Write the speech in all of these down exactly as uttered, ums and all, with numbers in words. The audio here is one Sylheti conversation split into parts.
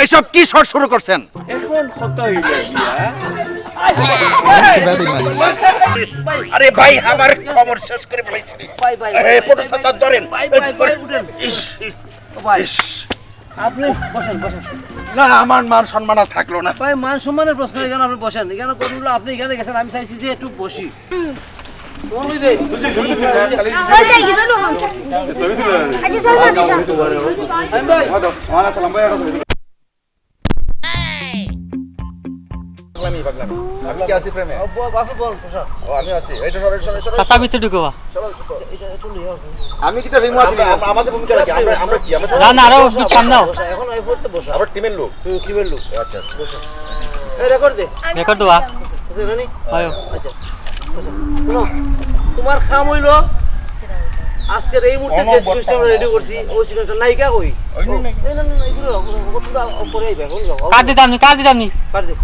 এসব কি শট শুরু করছেন? এখন কথা হইল গিয়া। আরে ভাই, আমার খবর শেষ করে ফেলাইছি রে। ভাই, ভাই, এ, ভাই, পটু ভাই, চাচা, ধরেন। ভাই, ভাই, ভাই, উঠেন। ইস, ইস, ও ভাই, ইস। আপনি বসেন, বসেন। না, আমার মান সম্মান আর থাকলো না। ভাই, মান সম্মানের প্রশ্ন, এখানে আপনি বসেন। এখানে কথা হলো, আপনি এখানে গেছেন, আমি চাইছি যে একটু বসি। তোমার ওই যে ওইটাই কি জানো? আচ্ছা, চল না, দিশা। আমি ভাই। পাগলামি, পাগলামি। আমি কি আছি প্রেমে? ও, ব-, বাপু বল, বসো। ও, আমি আছি। এই তো সরো, সরো, সরো। চাচা, ভিতরে ঢুকো বা। সরো, সরো। এটা একটু নিয়ে আসো। আমি কি তাহলে আমরা, আমরা, আমাদের ভূমিকা রাখি? আমরা, আমরা কি? আমরা যা না, আরো সামনে আও। বসো, এখন এই পড়তে বসো। আমরা টিমের লোক। হুম, টিমের লোক। আচ্ছা, আচ্ছা। বসো। এই রেকর্ড দে। রেকর্ড দেওয়া। বুঝলে নি? হয়। আচ্ছা। আচ্ছা। শোনো, তোমার কাম হইলো আজকের এই মুহূর্তে যে সিকোয়েন্সটা আমরা রেডি করছি, ওই সিকোয়েন্সটা নায়িকা কই? ওই নায়িকা। এই না, না, না, এগুলো, ওগুলো, ওগুলো তোমরা পরে আইবা, এখন যাও। কাট দিতাম নি, কাট দিতাম নি। কাট দে।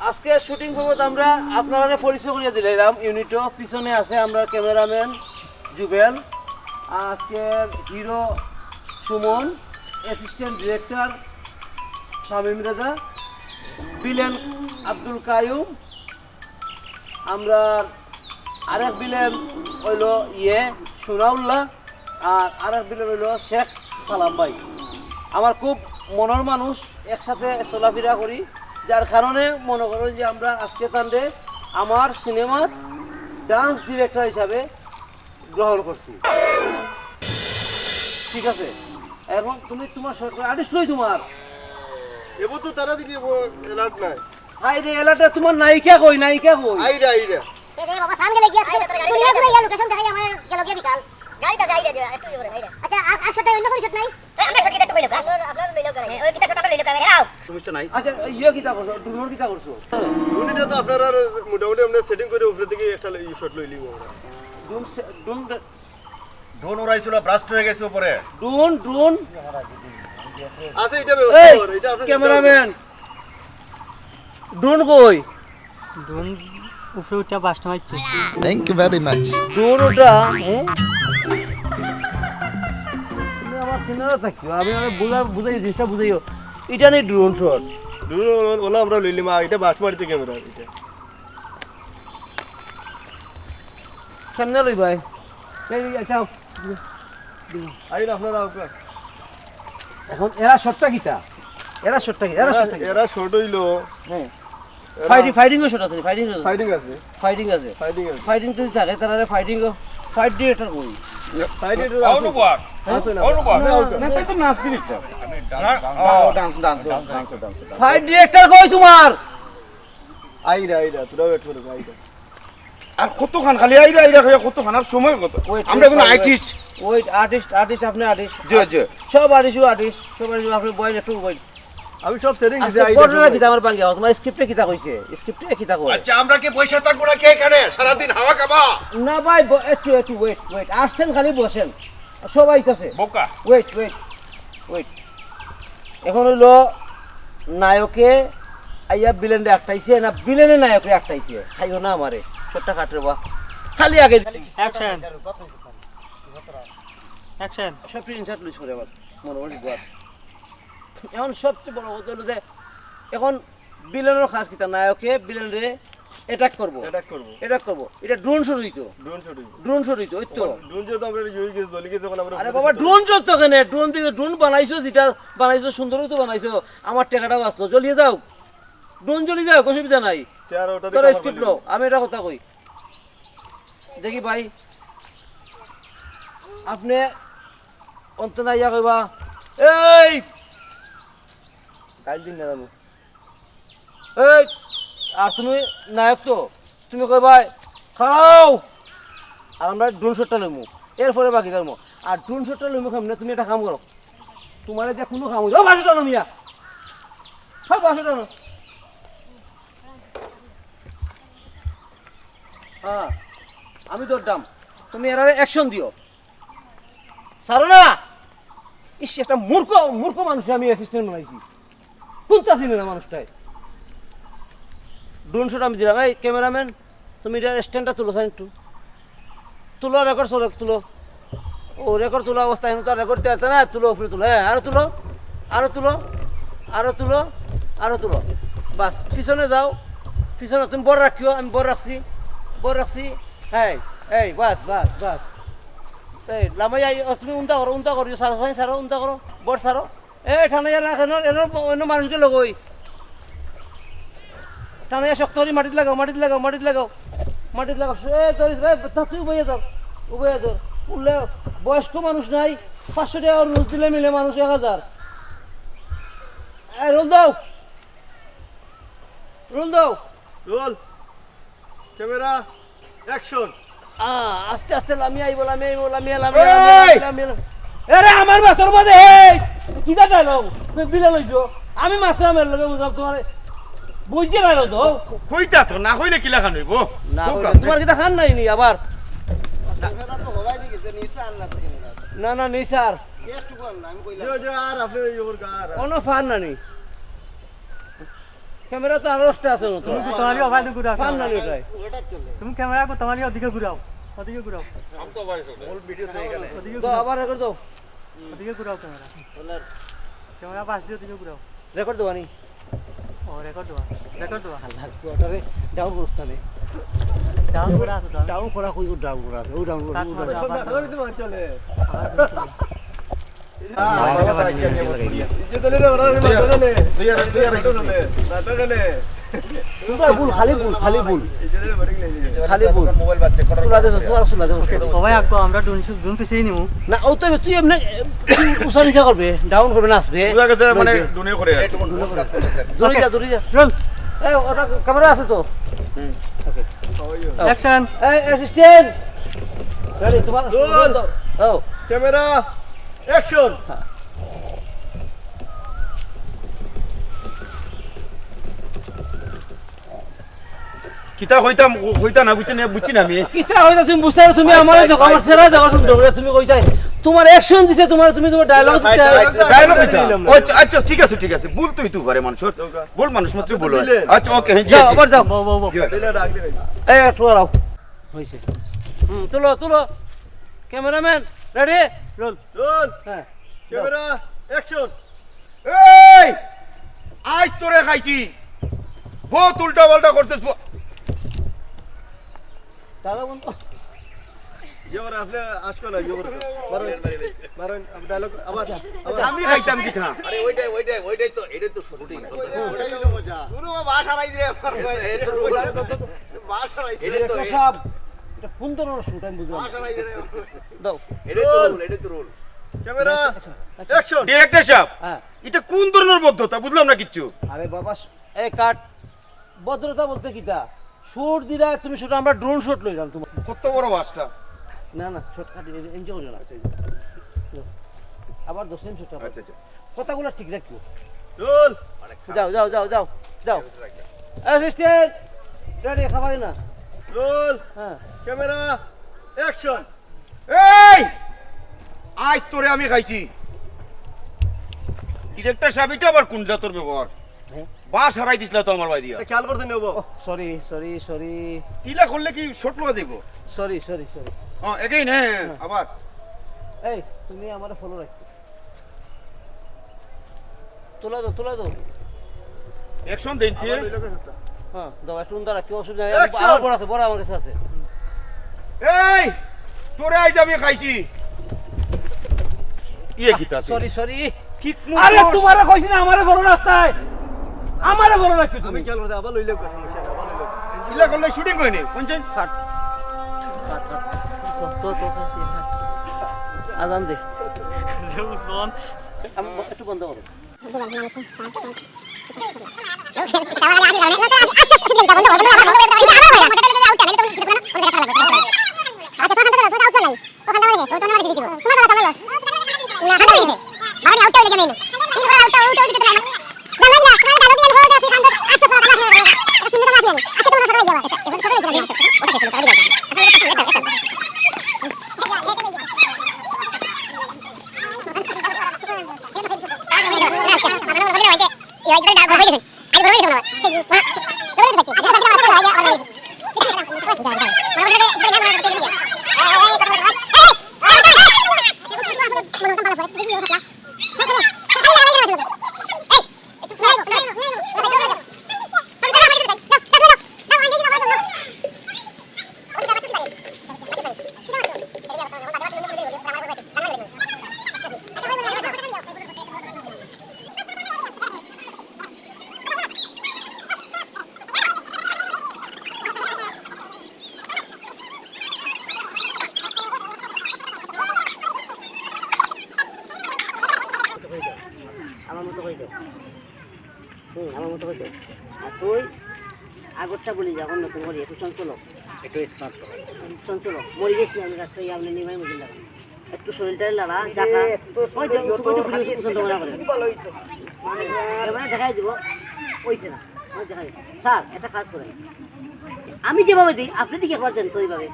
আজকে শুটিং করবো তো আমরা, আপনারা পরিচয় করিয়ে দিলাম। ইউনিটও পিছনে আছে আমরা ক্যামেরাম্যান জুবেল, আজকের হিরো সুমন, অ্যাসিস্ট্যান্ট ডিরেক্টর শামীম রেজা, ভিলেন আব্দুল কায়ুম, আমরা আরেক ভিলেন হইলো ইয়ে সুনাউল্লাহ, আর আরেক ভিলেন হইলো শেখ সালাম ভাই। আমার খুব মনের মানুষ, একসাথে চলাফেরা করি, যার কারণে মনে করেন যে আমরা আজকে তানরে আমার সিনেমার ডান্স ডিরেক্টর হিসাবে গ্রহণ করছি। ঠিক আছে, এখন তুমি তোমার সরকার আর্টিস্ট হই তোমার। এবার তো তারা দিকে এলার্ট নাই। হাই রে, এলার্ট তোমার নায়িকা কই, নায়িকা কই? আইরা, আইরা। এ রে বাবা, সান গেলে গিয়া, দুনিয়া ঘুরে গিয়া লোকেশন দেখাই আমার গেল গিয়া বিকাল। গাড়িটা যাই রে, একটু ইয়ে করে, ভাই রে। আচ্ছা, আর, আর শটটা অন্য কোনো শট নাই? এ, আমরা শট কিতা একটু কইলো, আপনার, আপনার লইলো করে। ওই কিতা শট আমরা লইলো করে, রাও। সমস্যা নাই। আচ্ছা, ইয়ে কিতা করছো? ড্রোনর কিতা করছো? ড্রোন এটা তো আপনার আর মোটামুটি আমরা সেটিং করে উপরে থেকে একটা ই শট লইলি আমরা। ড্রোন সে-, ড্রোন ড্রোন উড়াইছিল, ব্লাস্ট হয়ে গেছে উপরে। Drone, drone. আছে, এটা ব্যবস্থা এই, করে, এটা আপনার ক্যামেরাম্যান। ড্রোন কই? ড্রোন উপরে উঠে বাসটা মারছে। Thank you very much. Drone ওটা, হ্যাঁ? তুমি আমার কিনারা থাকিও, আমি, আমি বুঝা-, বুঝাই, জিনিসটা বুঝাইও। এটা নেই drone shot. Drone OLA, OLA আমরা লইলি মা, এটা বাস মারিতে ক্যামেরা, এটা। কেমনে লই ভাই? এই, এই, একটা আইন আপনারা আপনার। এখন এরা শটটা কিতা? এরা শটটা কি? এরা এরা, শটটা কি? এরা শট হইলো। হ্যাঁ। এরা ফাইটিং, ফাইটিংও শট আছে, ফাইটিং শট আছে। ফাইটিং আছে। ফাইটিং আছে। ফাইটিং আছে। ফাইটিং যদি থাকে, তাহলে ফাইটিংও, ফাইট ডিরেক্টর কই? ফাইট ডিরেক্টর আছে। অনুপম। আছে না? অনুপম। না, না, না, না, তাই তো নাচ ডিরেক্টর। না, ও। Dance, dance, dance, dance, dance. Fight director কই তোমার? আইরা, আইরা, তোরা ওয়েট করো, আইরা। আর কতক্ষণ খালি আইরা, আইরা, আইরা, কতক্ষণ? আর সময় কত? ওয়েট, আমরা এখন wait, artist. Wait, artist, artist, আপনি আর্টিস্ট। জি, জি। সব আর্টিস্ট, আর্টিস্ট, সব আর্টিস্ট, আপনি বয়েন, একটু বয়েন। আমি সব সেটিং দিছি, আচ্ছা, আইরা, ঘটনা সবাই। কিতা আমার বাঙ্গি? তোমার স্ক্রিপ্টে কিতা কইছে? স্ক্রিপ্টে কিতা কয়? আচ্ছা, আমরা কি পয়সা থাকবো না কে এখানে? সারাদিন হাওয়া খাবা? না ভাই, ব-, একটু, একটু ওয়েট, ওয়েট। আসছেন খালি বসেন। সবাই আইতাছে। বোকা। Wait, wait, wait. এখন হইলো নায়কে আইয়া ভিলেনরে আটকাইছে, না ভিলেনে নায়করে আটকাইছে। খাইও না আমারে, শটটা কাট রে বা। খালি আগে। অ্যাকশন। অ্যাকশন। সব ইনসার্ট লুজ করে আবার। মনে মনে বুয়ার। এখন সবচেয়ে বড় কথা হইলো যে এখন ভিলেনর কাজ কিতা? নায়কে ভিলেনরে অ্যাটাক করবো। অ্যাটাক করবো। অ্যাটাক করবো। এটা ড্রোন শট হইতো। ড্রোন শট হইতো। ড্রোন শট হইতো, ওই তো। ড্রোন যেহেতু আমরা ইয়ে হয়ে গেছে, জ্বলি গেছে, এখন আমরা আরে বাবা, ড্রোন জ্বলতো কেনে? ড্রোন দিয়ে, ড্রোন বানাইছো, যেটা বানাইছো, সুন্দর তো বানাইছো। আমার টেকাটা বাঁচলো, জ্বলিয়ে যাও। ড্রোন জ্বলি যাও, অসুবিধা নাই। তে আর ওটা দিয়ে তোরা কামাল স্ক্রিপ্ট করলি। লও, আমি এটা কথা কই। দেখি ভাই, আপনি অন্ত না ইয়া কইবা, এই! গাইল দিন না জানো। এই, আর তুমি নায়ক তো, তুমি কইবায়, "খাও।" আর আমরা ড্রোন শটটা লইমু, এরপরে বাকি ধরমু। আর ড্রোন শটটা লইমু কেমনে? তুমি একটা কাম করো, তোমারে যে কোনো কাম হইলে, ও, বাসু টানো মিয়া, হ্যাঁ, বাসু টানো। হ্যাঁ, আমি ধরতাম, তুমি এরারে অ্যাকশন দিও। ছাড়ো না। ইস, একটা মূর্খ, মূর্খ মানুষ আমি অ্যাসিস্ট্যান্ট বানাইছি। কোনটা চিনে না মানুষটাই। ড্রোন শট আমি দিলাম। এই ক্যামেরাম্যান, তুমি এটা স্ট্যান্ডটা তুলো, স্যার, একটু তুলো, রেকর্ড চলে, তুলো। ও, রেকর্ড তোলা অবস্থা, এখন তো আর রেকর্ড দিতে পারতে না। তুলো, উপরে তুলো, হ্যাঁ, আরো তুলো, আরো তুলো, আরো তুলো, আরো তুলো। বাস, পিছনে যাও, পিছনে। তুমি বড় রাখিও, আমি বড় রাখছি, বড় রাখছি। এই, এই, বাস, বাস, বাস। এই, লামাই আই, ও, তুমি উন্দা করো, উন্দা করো, সারো, সারো, সারো, উন্দা করো, বড় সারো। এ, টানাইয়া রাখ, এনো, এনো, এনো মানুষকে লগই। টানাইয়া শক্ত করি মাটিত লাগাও, মাটিত লাগাও, মাটিত লাগাও, মাটিত লাগাও। এ, ধরিস, এ, তা তুই উবাইয়া ধর, উবাইয়া ধর। উঠলে বয়স্ক মানুষ নাই, পাঁচশো টাকা রোজ দিলে মিলে মানুষ এক হাজার। এ, রোল দাও, রোল দাও। রোল। Camera, action. আ, আস্তে আস্তে লামি আইবো, লামি আইবো, লামি আইবো, লামি আইবো, এই! লামি আইবো। এরে, আমার মাথার মাঝে, এই! কিতা ডায়লগ? তুই বিলা লইছো? আমি মাতরাম এর লগে, বুঝলাম তোমারে। বুঝতে পারো তো? কইতা তো, না কইলে কিলা খান অইবো? না কইলে তোমার কিতা খান নাই নি আবার? ক্যামেরা তো হবাই দি গেছে, নিচে আর না তো ক্যামেরা। না, না, নিচে আর। একটু কম না, আমি কইলাম। যে, যে, আর আপনি ওই ওর গা আর। কোনো ফান না নি। ক্যামেরা তো আরো একটা আছে মতো। তুমি কি তোমারই অবাধে ঘুরাও? ফান না নি ওটাই। তুমি ক্যামেরা কো তোমারই ওদিকে ঘুরাও, ওদিকে ঘুরাও। মূল ভিডিও তো এখানে। ওদিকে তো ঘুরাও। আবার রেকর্ড দাও। ওদিকে ঘুরাও ক্যামেরা। ক্যামেরা পাশ দিয়ে ওদিকে ঘুরাও। রেকর্ড দেওয়া নি? ও, রেকর্ড দেওয়া, রেকর্ড দেওয়া। আল্লাহ, তুই ওটারে ডাউন করস না রে। ডাউন করা আছে, ডাউন। ডাউন করা কই, ও ডাউন করা আছে, ও ডাউন করা, ও ডাউন করা। কাট মারো, কাট মারো। আবার শুরু করো। তুমার ভুল, খালি ভুল, খালি ভুল। খালি ভুল। তুলা দে, তুমার তুলা দে। সবাই আঁকবো, আমরা ডুন শু-, ডুন পিছিয়ে নিমু। না, ও তো তুই এমনি, এ, তুই উষা নিশা করবে, ডাউন করবে, নাচবে। বুঝা গেছে, মানে, ডুনে করে আর কি। দূরে যা, দূরে যা। চল। এই, ওটা ক্যামেরা আছে তো? হুম। ওকে। অ্যাকশন। এই, অ্যাসিস্ট্যান্ট। রেডি, তুমার রোল। ও। ক্যামেরা। অ্যাকশন। কিতা কইতাম, কইতা না, বুঝছি না, বুঝছি না আমি। কিতা কইতা তুমি বুঝতে পারো, তুমি আমারে দেখো, আমার চেহারা দেখো সুন্দর করে, তুমি কইতাই। তুমার অ্যাকশন দিছে, তুমার, তুমি তুমার ডায়লগ দিতে। ডায়লগ দিতে। আচ্ছা, আচ্ছা, ঠিক আছে, ঠিক আছে, ভুল তো অইতে পারে মানুষর। ভুল মানুষ মাত্র ভুল হয়। আচ্ছা, ওকে, হ্যাঁ, জি, যাও, জি। আবার যাও। বাও, বাও, বাও। জি। এই, একটু দাঁড়াও। হইছে। হুম, তুলো, তুলো। Cameraman, ready? রোল। রোল। হ্যাঁ। Camera, action. এই! আইজ তোরে খাইছি। বহুত উল্টা পাল্টা করতেছ। দাদা বন্ধু। ইয়ে করে আপনি আজকে না, ইয়ে করে। মারুন, মারুন, ডায়লগ আবার, আবার। আমি খাইতাম কিতা? আরে ওইটাই, ওইটাই, ওইটাই তো, এটাই তো শুটিং। ওইটাই তো মজা। পুরো বাস হারাই দিলে আমার ভাই। এই তো রোল। বাস হারাই দিলে তো। সাহেব, এটা কোন ধরনের শুট আমি বুঝলাম না। বাস হারাই দিলে। দাও। এটাই তো রোল, এটাই তো রোল। ক্যামেরা, আচ্ছা, আচ্ছা। অ্যাকশন। ডিরেক্টর সাহেব, হ্যাঁ। এটা কোন ধরনের ভদ্রতা? বুঝলাম না কিচ্ছু। আরে বাবা, এই কাট, ভদ্রতা বলতে কিতা? শুট দিলা তুমি, শুট, আমরা ড্রোন শুট লইলাম তোমার। কত বড় বাসটা? না, না, শর্টকাট, এনজয় করিও না। আবার দশ সেকেন্ড শর্টকাট। আচ্ছা, আচ্ছা। কথাগুলো ঠিক রাখিও। রোল। যাও, যাও, যাও, যাও, যাও। অ্যাসিস্ট্যান্ট, রেডি, খাবাই না। রোল। হ্যাঁ। Camera, action. এই! আইজ তোরে আমি খাইছি। ডিরেক্টর সাহেব, এটা আবার কোন জাতর ব্যবহার? হ্যাঁ? বাস হারাই দিছিলা তো আমার ভাই দিয়া। এ, খেয়াল করতে নেব। Oh, sorry, sorry, sorry. ইলা করলে কি শর্ট লওয়া যাইব? Sorry, sorry, sorry. ও, এগেইন, হ্যাঁ, হ্যাঁ। আবার। এই, তুমি আমারে ফলো রাখো। তুলা দাও, তুলা দাও। অ্যাকশন দেন তে। হ্যাঁ, দাও, একটু উন্দা রাখি, অসুবিধা নাই। অ্যাকশন! আমার বড় আছে, বড় আমার কাছে আছে। এই, তোরে আইজ আমি খাইছি। ইয়ে কিতা আছে? Sorry, sorry. ঠিক মতো আরে, তোমারে কইছি না, আমারে বড় রাস্তায়। আমারে বড় রাখি তুমি। খেয়াল করতে, আবার লইলে সমস্যা নাই, আবার লইলে। ইলা করলে শুটিং হয়নি, বুঝছেন? কাট। কাট, কাট। তো, তো, তো, তো, আজান দে। যে উসমান। আমি ব-, একটু বন্ধ করো। হুম, আমার মতো হয়েছে। আর তুই আগরটা বলি, যখন নতুন করি একটু চঞ্চল হ। একটু স্মার্ট করো। চঞ্চল হ। মরে গেছ না, আমি রাস্তায় আপনি নিমাই মজুর লাগান। একটু শরীরটা লড়া, জাগা। এত ওই যে সুন্দর, উঠে, উঠে, উঠে, খালি উঠে, উঠে, উঠে, ভালো হইতো। এবারে দেখাই দিব। ওইছে না। ওই দেখাই দিব। স্যার, একটা কাজ করেন। আমি যেভাবে দিই, আপনি ঠিক একবার দেন তো ওইভাবে।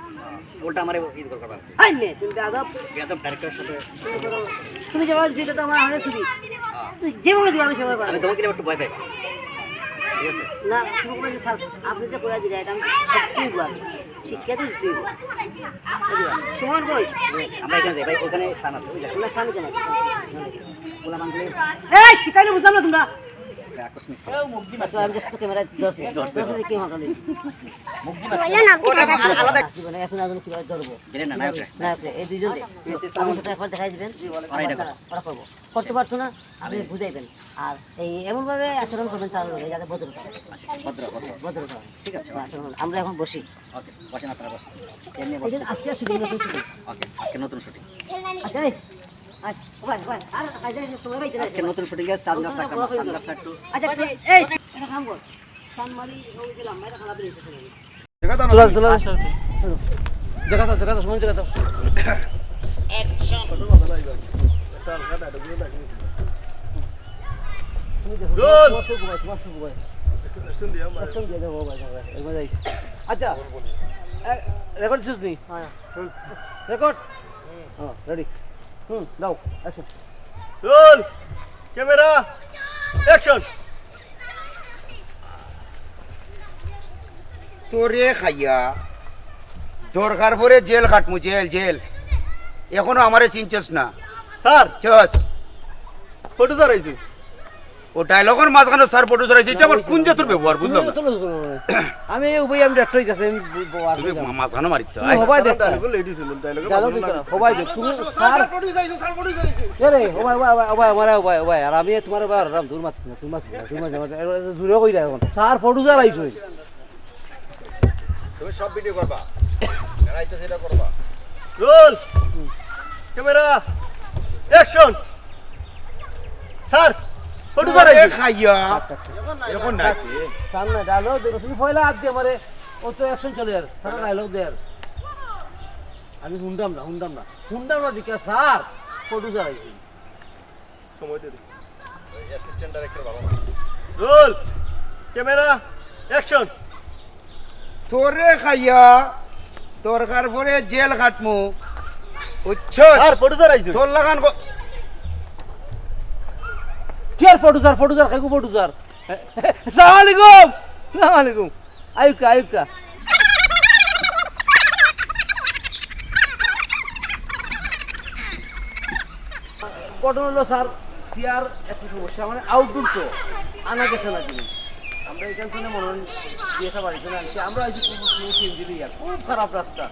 উল্টা আমারে ই দরকার পাবে। হাই মে, তুমি বেয়াদব। বেয়াদব ডাইরেক্টরের সাথে। তুমি যেভাবে দিচ্ছ, এটা তো আমার হাতে ছুরি। হ্যাঁ। তুই যেভাবে দিবি, আমি সেভাবে পারবো। আমি তোমাকে একটু ভয় পাই। ঠিক আছে? না, তুমি কোনো যে স্যার, আপনি যে করে দিলেন, এটা আমি সত্যিই ভয়। শিক্ষা তো দিতেই হবে। সুমন কই? আমরা এখানে যাই ভাই, ওখানে সান আছে, ওই যে। ওনার সামনে কেন? ওলা মানলে এই, কি তাইলে বুঝলাম না তোমরা? আকস্মিক। তো আমি just ক্যামেরা ধরছি। ধরছি। ধরছি, কি মাখালি? ওটা আলাদা। জীবনে এখন আগুন কিভাবে ধরবো? জানি না, না, ওটা। না, ওটা, এই দুইজন দে। আমার সাথে একবার দেখাই দিবেন। ওরা এটা করে। ওরা করবো। করতে পারতো না, আপনি বুঝাইবেন। আর এই এমনভাবে আচরণ করবেন তার লগে, যাতে ভদ্রতা হয়। আচ্ছা, ভদ্র, ভদ্র। ভদ্রতা হয়। ঠিক আছে, আচরণ। আমরা এখন বসি। ওকে, বসেন, আপনারা বসেন। এমনি এই যে বসেন। আজকে শুটিং, নতুন শুটিং। ওকে, আজকে নতুন শুটিং। আচ্ছা, এই, আচ্ছা, ভাই, ভাই, আর, আর, আর, সময় পাইতে নাই। আজকে নতুন শুটিং এ চান্দ গাছ রাখলাম, চান্দ গাছটা একটু আচ্ছা, তুই, এই, একটা কাম কর। চান মারি, ওই যে লম্বা, এটা খারাপ হয়ে গেছে। জায়গা দাও, জায়গা দাও, সময় জায়গা দাও। অ্যাকশন। তুমি দেখো, রোল। তোমার শুভ ভাই, তোমার শুভ ভাই। অ্যাকশন দিয়ে দাও, ভাই, ভাই, ভাই, এবার যাই। আচ্ছা, এ, রেকর্ড শেষ নেই? হ্যাঁ, রেকর্ড? হ্যাঁ, রেডি। হুম, দাও, অ্যাকশন। Role, camera, action. তোরে খাইয়া দরকার পড়ে জেল খাটমু, জেল, জেল। এখনো আমারে চিনছস না? স্যার। চস। ফটো স্যার আইছে। ও ডায়লগর মাঝখানো স্যার ফটো স্যার আইছে, এটা আবার কোন জাতর ব্যবহার বুঝলাম না। আমি এই উবাই, আমি ডাক্তার কাছে, আমি ব-, ব-, তুমি মাঝখানো মারিত। তুমি হবাই দেখ। ডায়লগ লেডিস হলো, ডায়লগ ডায়লগ দিতে না। হবাই দেখ। তুমি স্যার। এ রে, ও ভাই, ও ভাই, ও ভাই, ও ভাই, ও ভাই, ও ভাই, আর আমি তোমার ভাই, আর দূর মাত না, দূর মাত না, দূর মাত না, দূরে কই রাখো। স্যার, প্রডিউসার আইছো। তুমি সব ভিডিও করবা। এরাই তো যেটা করবা। Roll. Camera. Action. Sir, producer আইছো। খাইয়া। এখন নাই। স্যার না, ডায়লগ দেবো। তুমি পয়লা হাত দিয়ে আমারে, ও তো অ্যাকশন চলে আর। স্যার, ডায়লগ দে আর। আমি হুনতাম না, হুনতাম না। হুনতাম না দিকে স্যার, প্রডিউসার আইছে। সময় দে। অ্যাসিস্ট্যান্ট ডাইরেক্টর বাবা। Roll, camera, action. তোরে খাইয়া দরকার পড়ে জেল খাটমু। বুঝছস? স্যার, প্রডিউসার আইছে। তোর লাগান ক-, কি আর প্রডিউসার, প্রডিউসার, খাইকু প্রডিউসার। সালাম আলাইকুম। সালাম আলাইকুম। আইউক্কা, আইউক্কা। ঘটনা হলো স্যার, চেয়ার একটা সমস্যা, মানে আউটডোর তো, আনা গেছে না জিনিস। আমরা এখান থেকে মনে হয় দিয়ে বাড়ি চলে আসছি। আমরা ওই যে খুব সুন্দর সিএনজি দিয়ে যাই, খুব খারাপ রাস্তা।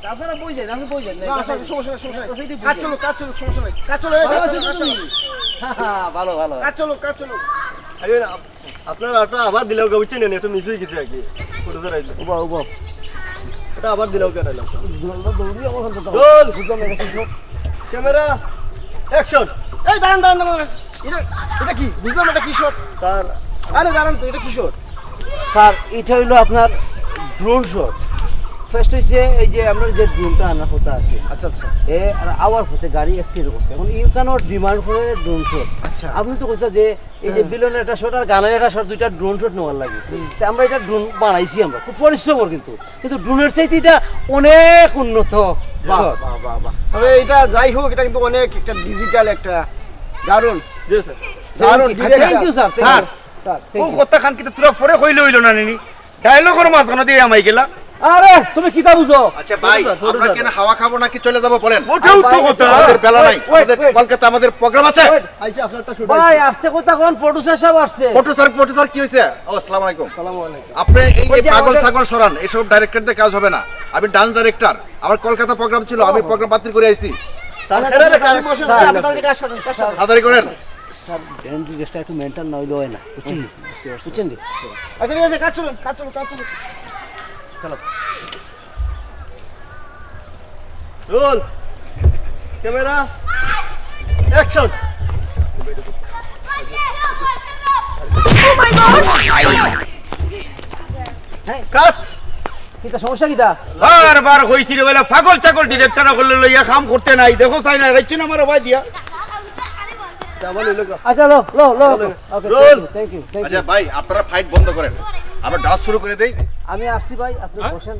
তা আপনারা বই যান, আপনি বই যান, না, না, আচ্ছা, আচ্ছা, সমস্যা নাই, সমস্যা নাই। তো সেটি বই কাজ যান। চলো, কাজ চলো, সমস্যা নাই। কাজ চলো, এই, ভালো কাজ আছো চলো, কাজ চলো। তুমি? হ্যাঁ, হ্যাঁ, ভালো, ভালো। কাজ চলো, কাজ চলো। আরে না, আপনার ওটা আবার দিলেও গা, বুঝছেন? একটু মিস হয়ে গেছে আর কি। ফটো ছাড়াই দিলে। উবা, উবা। এটা আবার দিলেও কেন এলাম? দৌড়ি আমার কথা। রোল। বুঝলাম না, এটা কি সব? Camera, action. এই দাঁড়ান, দাঁড়ান, দাঁড়ান, দাঁড়ান। এটা, এটা কি? বুঝলাম না, এটা কি শট? স্যার। আরে দাঁড়ান তো, এটা কি শট? স্যার, এটা হইলো আপনার ড্রোন শট। ফার্স্ট হইছে এই যে আমরা যে ড্রোনটা আনার কথা আছে। আচ্ছা, আচ্ছা। এ আর আওয়ার পথে গাড়ি অ্যাক্সিডেন্ট করছে। এখন you cannot demand for a drone shot। আচ্ছা। আপনি তো কইছেন যে এই যে হ্যাঁ। বিলনের একটা শট আর গানের একটা শট, দুইটা ড্রোন শট নেওয়ার লাগে। হুম। তা আমরা এটা ড্রোন বানাইছি আমরা, খুব পরিশ্রম ওর কিন্তু, কিন্তু ড্রোনের চাইতে এটা অনেক উন্নত বাহ, শট। বাহ, বাহ, বাহ। তবে এটা যাই হোক, এটা কিন্তু অনেক একটা ডিজিটাল একটা দারুণ, জি স্যার। দারুণ thank you, digital. Thank you sir, sir, sir, ও থ্যাংক ইউ। কথা খান কিন্তু তোরা পরে কইলে হইল না নি? ডায়লগর মাঝখানে দিয়ে আমায় গেলা। আরে, তুমি কিতা বুঝো? আচ্ছা ভাই, প্রডিউসার, আমরা প্রডিউসার। কেন হাওয়া খাবো নাকি চলে যাবো বলেন? ওটাও তো ভাই, কথা। আমাদের বেলা নাই। ওয়েট, আমাদের ওয়েট। কলকাতা আমাদের প্রোগ্রাম আছে। ওয়েট। আইসা আপনার একটা শুট ভাই, আছে। আস্তে কথা কোন? প্রডিউসার সাহেব আসছে। প্রডিউসার, প্রডিউসার কি হইছে? ও, আসসালামু আলাইকুম। আসসালামু আলাইকুম। আপনি এই ওই যে যে পাগল আমাদের ছাগল সরান, এসব ডাইরেক্টরদের কাজ হবে না। আমি ডান্স ডাইরেক্টর, আমার কলকাতা প্রোগ্রাম ছিল, আমি প্রোগ্রাম বাতিল করে আইছি। স্যার, আরে, আরে, স্যার, কাজ করুন, স্যার, স্যার। তাড়াতাড়ি করেন। স্যার, ব্যান্ড রিকোয়েস্টটা একটু মেইনটেইন না হইলে হয় না, বুঝছেন? হুম, বুঝতে পারছি। বুঝছেন? আচ্ছা, ঠিক আছে, কাজ চলুন, কাজ চলুন, কাজ চলুন। চলো। Roll, camera, action. কাট। কিতা সমস্যা কিতা? বারবার কইছি রে বেটা, পাগল ছাগল ডিরেক্টর অকলরে লইয়া কাম করতে নাই। দেখো চাই না, রাখছি না আমার ভাই দিয়া। আচ্ছা, লো, লো, লো। ওকে, ওকে, রোল। থ্যাংক ইউ, থ্যাংক আচ্ছা ইউ। ভাই, আপনারা ফাইট বন্ধ করেন, আমরা ডান্স শুরু করে দেই। আমি আসছি ভাই, আপনি বসেন।